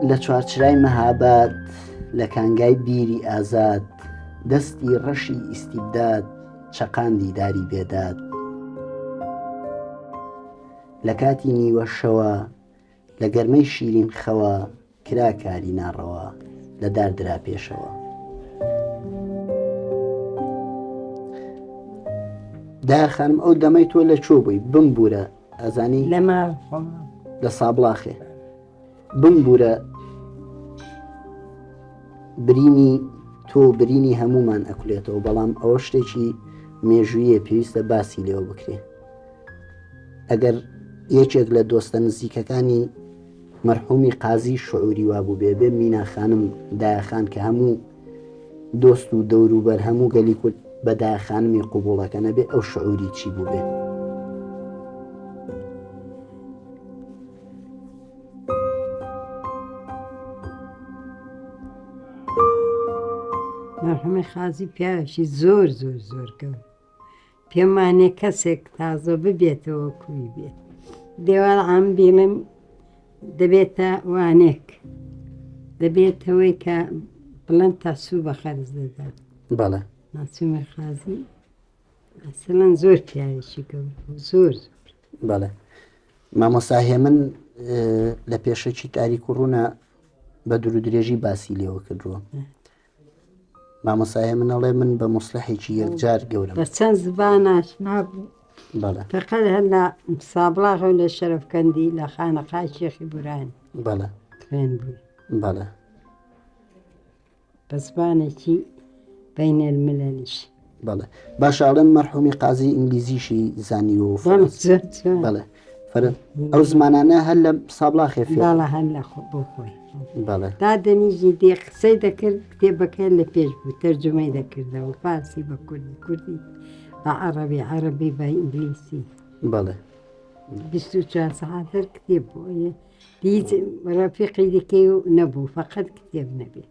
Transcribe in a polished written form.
لە چوارچرای مەهاباد لە کانگای بیری ئازاد دەستی ڕەشی ئیستیبداد چەقاندی داری بێداد لە کاتی نیوە شەوە لە گەرمەی شیرین خەوە کرا کاری ناڕەوا لە دار درا پێشەوە. دایە خانم ئەو دەمەی تۆ لە چۆ بووی بمبوورە ئەزانی لەمە لە سابڵاخێ بمبوورە برینی تۆ برینی هەمومان ئەکولێتەوە بەڵام ئەوە شتێکی مێژوویە پێویستە باسی لێوە بکرێ ئەگەر یەکێک لە دۆستە نزیکەکانی مەرحومی قازی شعوری وابوو بێ بێ مینا خانم دایە خان کە هەموو دۆست و دەوروبەر هەموو گەلی کورد بە دایە خانمی قوبوڵەکە نەبێ ئەو شعوری چی بوو بێ. مەرحومی قازی پیاوێکی زۆر زۆر زۆر گەورە پێمانێ کەسێک تازە ببێتەوە کوی بێت دێوار عام بیڵێم دەبێتە وانێک دەبێتەوەی کە بڵند تا سوو بە خەرز دەدا بەڵێ ماسومی قازی ئەسڵەن زۆر پیاوێکی گەورە بوو زۆر زۆر بەڵێ مامۆستا هێمن لە پێشەکی تاریک و ڕوونە بە دوور و درێژی باسی لێوە کردووە مامۆستا هێمن ئەڵێ من بە موسلحێکی یەکجار گەورەم بە چەند زبان ئاشنا بوو بەڵێ فقط هەر لە سابڵاغ و لە شەرەفکەندی لە خانەقای شێخی بوران بەڵێ خوێن بووی بەڵێ بە زبانێکی بەینەلملەلیش بەڵێ باشە ئەڵێن مەرحومی قازی ئینگلیزیشی زانیوە و فەرەنسی بەڵێ فەرەن ئەو زمانانە هەر لە سابڵاخێ فێر بەڵێ هەر لە خۆ بۆ خۆی بەڵێ تا دەنیژی دێ قسەی دەکرد کتێبەکە لە پێش بوو تەرجومەی دەکردەوە فارسی بە کوردی کوردی بە عەڕەبی عەڕەبی بە ئینگلیسی بەڵێ 24 سەعات هەر کتێب بوو هیچ ڕەفیقی دیکەی و نەبوو فقط کتێب نەبێ.